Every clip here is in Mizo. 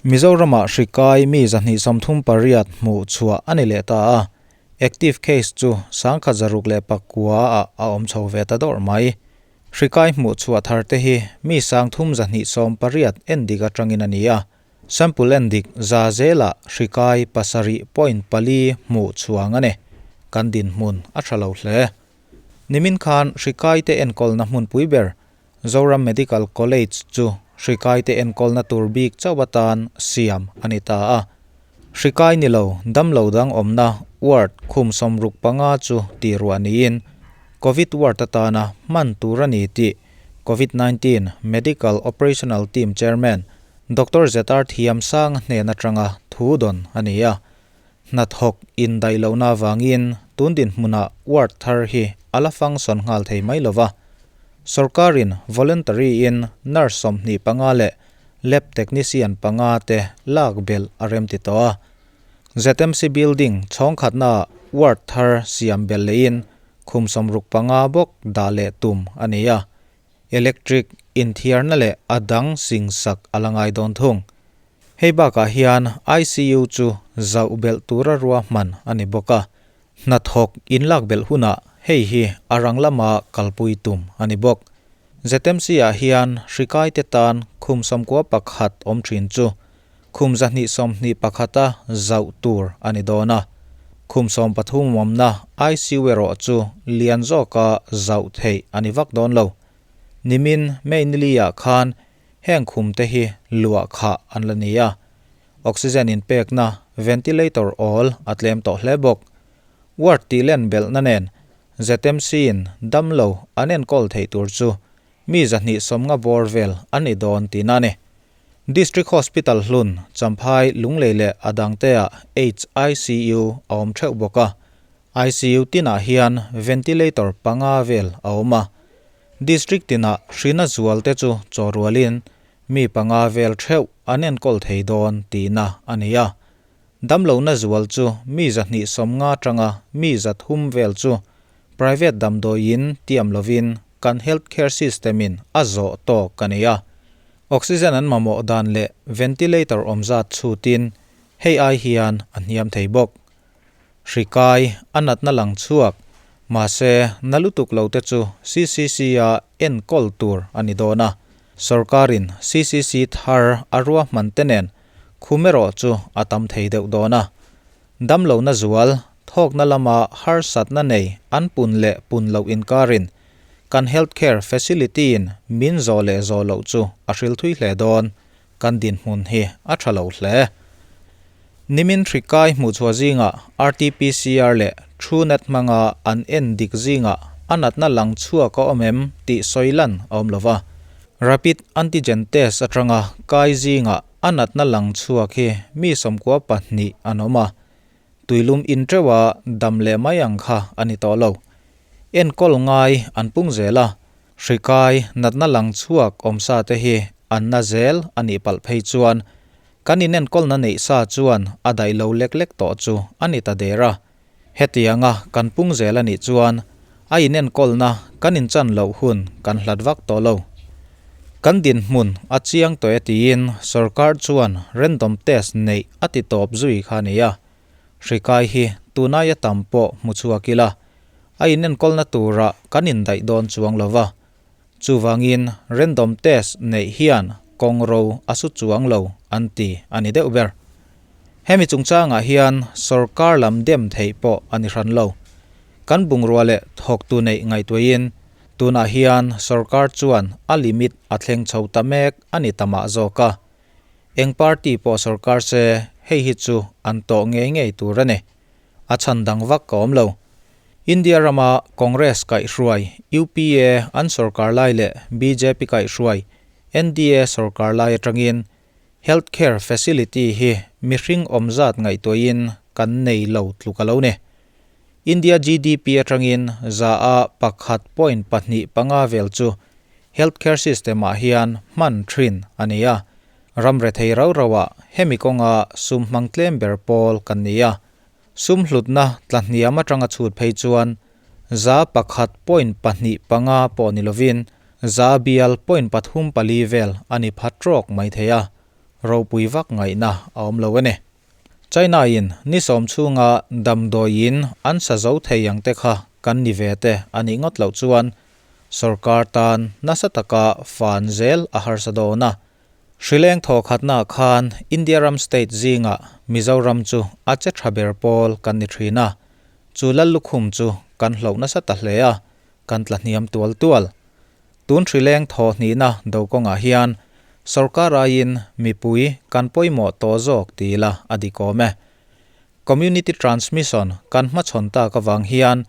Mizoramah hri kai mi 238 hmuh chhuah a ni leh ta a, active case chu 1609 ah a awm chho ve ta dawrh mai. Hri kai hmuh chhuah thar te hi mi 3218 endik atangin a ni a, sample endik za zelah hri kai 7.4 hmuh chhuang a ni. Kan dinhmun a tha lo hle. Nimin khan hri kaite enkawlna hmunpui ber Zoram Medical College chu hri kaite enkawlna tur bik chauh atan siam a ni ta a. Hri kai ni lo damlo dang awmna ward khum 65 chu tih ruah niin Covid ward atana hman tur a ni tih Covid-19 Medical Operational Team Chairman Doctor ZR Thiamsanga hnen atanga thu dawn a ni a. Hnathawk indaih lohna avangin tun dinhmunah ward thar hi a la function nghal thei mai lova. Sorkarin voluntary in nurse 25 leh lab technician panga te lak belh a rem ti tawh a. ZMC building chhawng khatnaah ward thar siam belh lehin khum 65 bawk dah leh tum a ni a. Electric inthiarna leh a dang sing sak a la ngai dawn thung. Hei bakah hian ICU chu zauh belh tura ruahman a ni bawk a, hnathawk inlak belh hunah hei hi a rang lama kalpui tum a ni bawk. ZMC ah hian hri kaite tan khum 91 awm thin chu khum 221 a zauh tur a ni dawn a, khum 13 awmna ICU erawh chu lian zawka zauh theih a ni vak dawn lo. Nimin May nili ah khan heng khum te hi luah khah an la ni a, oxygen inpekna ventilator awl a tlem tawh hle bawk. Ward tih len belhna nen ZMC in damlo an enkawl theih tur chu mi 250 bawr vel an ni dawn tihna a ni. District Hospital hlun Champhai Lunglei leh a dangteah HICU a awm theuh bawk a, ICU tinah hian ventilator panga vel a awm a. District tinah hrina zual te chu chaw rualin mi panga vel theuh an enkawl thei dawn tihna a ni a. Damlohna zual chu mi 250 atanga mi 300 vel chu private damdawiin tiam lovin kan healthcare system in a zawh tawk a ni a. Oxygen an mamawh dan leh ventilator awm zat chhutin hei ai hian a hniam thei bawk. Hri kai a natna lang chhuak, mahse na lutuk lo te chu CCC a enkawl tur a ni dawn a. Sorkarin CCC thar a ruahman te nen khum erawh chu a tam thei deuh dawn a. Damlohna zual, thawkna lama harsatna nei an pun leh pun loh inkarin kan healthcare facility in min zawh leh zawh loh chu a hril thui hle dawn. Kan dinhmun hi a tha lo hle. Nimin hri kai hmuhchhuah zingah RT-PCR leh TrueNat hmanga an en dik zingah a natna lang chhuak a awm em tih sawi lan a awm lova. Rapid antigen test atanga kai zingah a natna lang chhuak hi mi 92 an awm a. Tuilum in teuha dam leh mai ang kha a ni tawh lo. Enkawl ngai an pung zel a, Hri kai natna lang chhuak awm sa te hi an na zel a nih palh phei chuan kan inenkawlna neih sa chuan a daih lo lek lek tawh chu a ni ta der a. Hetianga kan pung zel a nih chuan a inenkawlna kan inchan loh hun kan hlat vak tawh lo. Kan dinhmun a chiang tawh e tiin sorkar chuan random test neih a ti tawp zui kha a ni a. Hri kai hi tunai a tam pawh hmu chhuak ila a inenkawlna tura kan indaih dawn chuang lova. Chuvangin random test neih hian kawng ro a su chuang lo an ti a ni deuh ber. Hemi chungchangah hian sorkar lam dem theih pawh a ni hran lo. Kan bungrua leh thawktu neih ngaihtuahin tunah hian sorkar chuan a limit a thleng chho ta mek a ni ta mah zawk a. Eng party pawh sorkar se hei hi chu an tawh ngei ngei tur a ni. A chhan dang vak ka awm lo. India rama Congress kaihhruai UPA an sorkar lai leh BJP kaihhruai NDA sorkar lai atangin healthcare facility hi mihring awm zat ngaihtuahin kan nei lo tluk a lo ni. India GDP atangin za a 1.25 vel chu healthcare system ah hian hman thin a ni a. Ram rethei rau rauah hemi kawnga sum hmang tlem ber pawl kan ni a. Sum hlutna tlahniam atanga chhut phei chuan za 1.25 pawh ni lovin za bial point pathum pali vel a ni phat trawk mai thei a. ropui vak ngaihna a awm lo a ni. China in ni sawm chhunga damdawi in an sa zo thei ang te kha kan ni ve te a nih ngawt loh chuan sorkar tan nasa taka fan zel a harsa dawn a. Hrileng thawkhatnaah khan India ram state zingah Mizoram chu a che tha ber pawl kan ni thin a, chu Lallukhum chu kan hloh nasa ta hle a, kan tla hniam tual tual. Tun hrileng thaw hnihna do kawngah hian sorkar aiin mipui kan pawimawh tawh zawk ti ila a dik awm e. Community transmission kan hmachhawn tak avang hian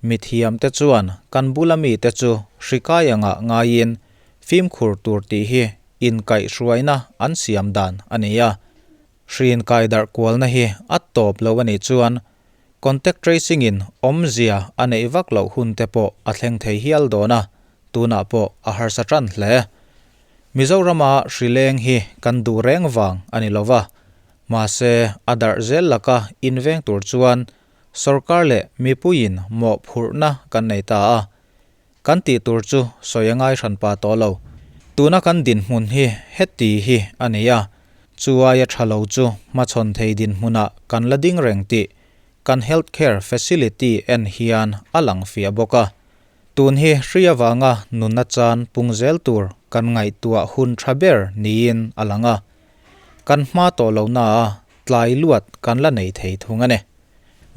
mithiamte chuan kan bula mite chu hri kai angah ngaiin fimkhur tur tih hi inkaihhruaina an siam dan a ni a. Hri inkaidarh kualna hi a tawp lo a nih chuan Contact tracing in awmzia a neih vak loh hun te pawh a thleng thei hial dawn a, tunah pawh a harsa tan hle. Mizorama hri leng hi kan duh reng vang a ni lova, mahse a darh zel laka inveng tur chuan sorkar leh mipuiin mawhphurhna kan nei ta a, Kan tih tur chu sawi a ngai hranpa tawh lo. Tuna kan dinhmun hi heti hi a ni a, chu aia tha lo chu hmachhawn thei dinhmunah kan la ding reng tih kan health care facility en hian a lang fiah bawk a. Tun hi hri avanga nunna chan pung zel tur kan ngaihtuah hun tha ber niin a lang a. Kan hma tawh lohnaah tlai luat kan la nei thei thung a ni.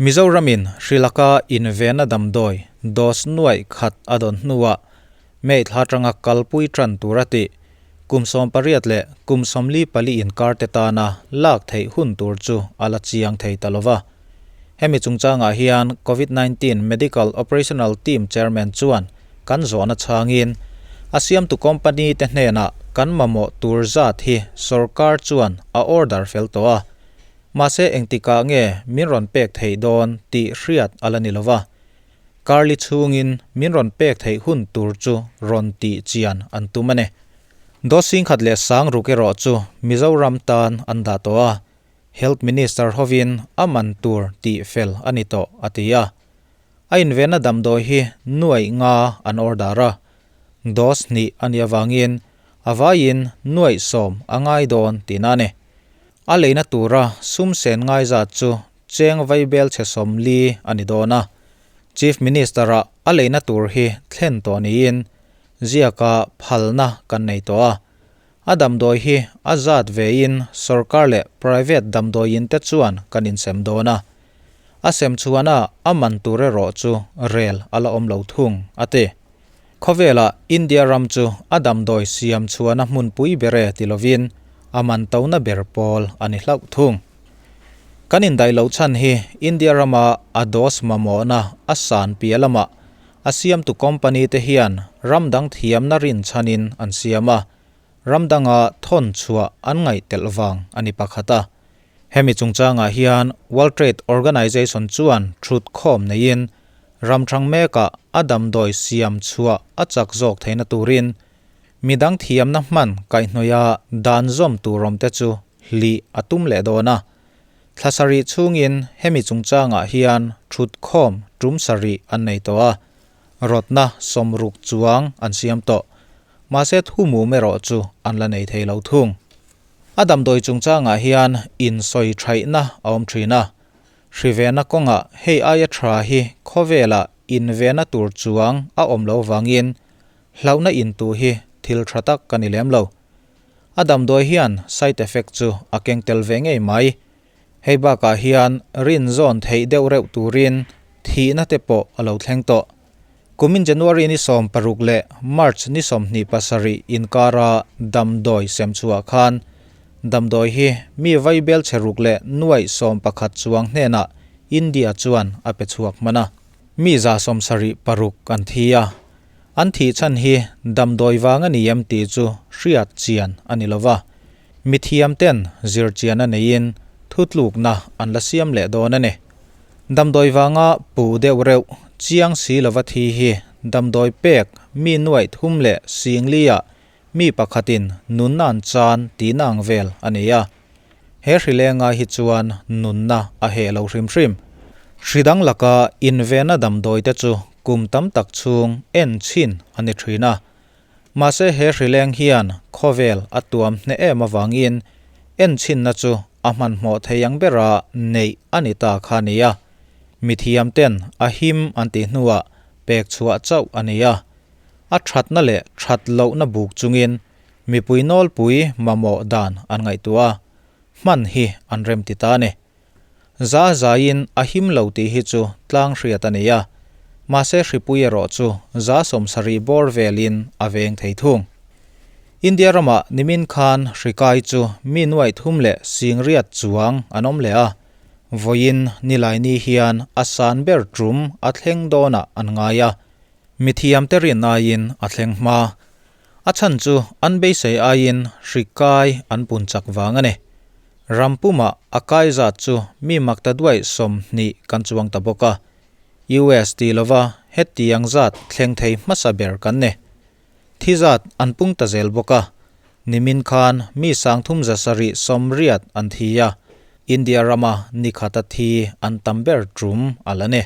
Mizoramin hri laka invena damdawi dose nuaih khat a dawn hnuah May thla atanga kalpui tan tur a tih. Kum 18 leh kum 44 inkar te tana lak theih hun tur chu a la chiang thei ta lova. Hemi chungchangah hian Covid 19 Medical Operational Team Chairman chuan kan zawhna chhangin a siamtu company te hnenah kan mamawh tur zat hi sorkar chuan a order fel tawh a. Mahse engtikah nge min rawn pek theih dawn tih hriat a la ni lo va, Carly chhungin min rawn pek theih hun tur chu rawn tih chian an tum a ni. Dawt singkhat leh sangruk erawh chu Mizoram tan an dah tawh a, Health Minister hovin a man tur tih fel a ni tawh a ti a. A invenna damdawi hi nuaih nga an order a, dose hnih a nih avangin a vaiin nuaih sawm a ngai dawn tihna a ni. A leina tura sum sen ngai zat chu cheng vaibel chhe 40 a ni dawn a. Chief Minister-a a leina tur hi thlen tawh niin ziaka phalna kan nei tawh a. A damdawi hi a zat vein sorkar leh private damdawiin te chuan kan insem dawn a. A sem chhuana a man tur erawh chu rel a la awm lo thung, a ti. Khawvelah India ram chu a damdawi siam chhuahna hmunpui ber e ti lovin a man tona ber pawl a ni hlauh thung. Kan indaih loh chhan hi India rama a dose mamawhna a san piah lamah a siamtu company te hian ram dang thiamna rinchhanin an siam a, ram danga thawn chhuah an ngaih telh vang a ni pakhat a. Hemi chungchangah hian World Trade Organization chuan thut khawm neiin ram hrang mekah a damdawi siam chhuah a chak zawk theihna turin midang thiamna hman kaihhnawih a dan zawm tur awm te chu hlih a tum leh dawn a. Thla sarih chhungin hemi chungchangah hian thut khawm tum sarih an nei tawh a, rawtna 60 chuang an siam tawh. Mahse thu mum erawh chu an la nei thei lo thung. A damdawi chungchangah hian insawi thaihna a awm thin a, hrivena kawngah hei aia tha hi khawvelah invena tur chuang a awm lo vangin hlauhna intu hi thil tha tak ka ni lem lo. A damdawi hian side effect chu a keng tel ve ngei mai. Hei bakah hian rinzawn theih deuh reuh turin thihna te pawh a lo thleng tawh. Kumin January ni 16 leh March ni 27 inkara damdawi sem chhuah khan damdawi hi mi vaibel chhe ruk leh nuaih 11 chuang hnenah India chuan a pe chhuak hman a. Mi 76 an thi a. An thih chhan hi damdawi vang a ni em tih chu hriat chian a ni lova. Mithiam ten zir chian a neiin thutlukna an la siam leh dawn a ni. Damdawi vanga pu deuh reuh chiang si lova thi hi damdawi pek mi nuaih thum leh singlia mi pakhatin nunna an chan tihna ang vel a ni a. He hrilenga hi chuan nunna a heh lo hrim hrim. Hri dang laka invena damdawi te chu kum tam tak chhung en chhin a ni thin a. Mahse he hrileng hian khawvel a tuam hne em avangin Enchhinna chu a hmanhmawh thei ang bera neih a ni ta kha a ni a. Mithiam ten a him an tih hnuah pek chhuah chauh a ni a. A thatna leh that lohna buk chungin mipui nawlpui mamawh dan an ngaihtuah a, hman hi an rem ti ta a ni. Za zaiin a him lo tih hi chu tlang hriat a ni a, mahse hripui erawh chu 70% bawr velin a veng thei thung. India ramah nimin khan hri kai chu mi nuaih thum leh singriat chuang an awm leh a, vawiin Nilaini hian a san ber tum a thleng dawnah an ngai a, mithiamte rin aiin a thleng hma. A chhan chu an beisei aiin hri kai an pun chak vang a ni. Ram pumah a kai zat chu mi makta duaih 20 kan chuang ta bawk a, US ti lova hetiang zat thleng thei hmasa ber kan ni. Thi zat an pung ta zel bawk a, nimin khan mi 3780 an thi a, India rama nikhata thi an tam ber tum a la ni.